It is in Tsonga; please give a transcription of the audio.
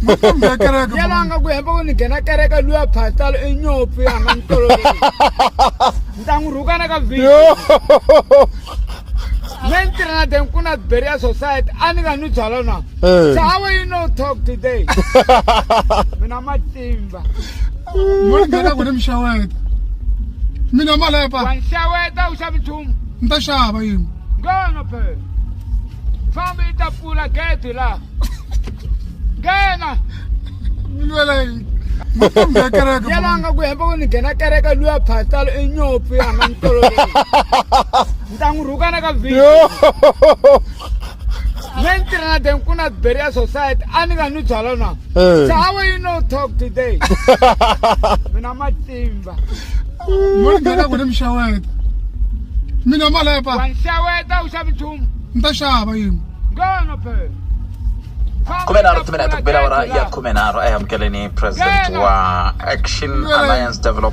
Mafambi ya kereke. Yalanga ku hemba ku ni nghena kereke luya pastor i nyopfu ya nga ni toloveli. Ni ta n'wi rhukana ka video. Me ni tirha na the Nkuna Beria Society a ni nga nwi byala na. Eh. So how will you know talk today? Mina matimba. Mo ni nghena ku ni mi xeweta. Mina mali ya pa. Wa ni xeweta u xavi nchumu. Ni ta xava yini? Nghena phela. Fambi yi ta pfula gede la. Nghena. Mi lwela yini? Mafambi ya kereke. Yalanga ku hemba ku ni nghena kereke luya pastor i nyopfu ya nga ni toloveli. Ni ta n'wi rhukana ka video. Me ni tirha na the Nkuna Beria Society a ni nga nwi byala na. Eh. So how will you know talk today? Mina matimba. Mo ni nghena ku ni mi xeweta. Mina mali ya pa. Wa ni xeweta u xavi nchumu. Ni ta xava yini? Nghena phela. 13 timinete ku bela awara ya 13 a hi amukeleni president wa Action Alliance Development.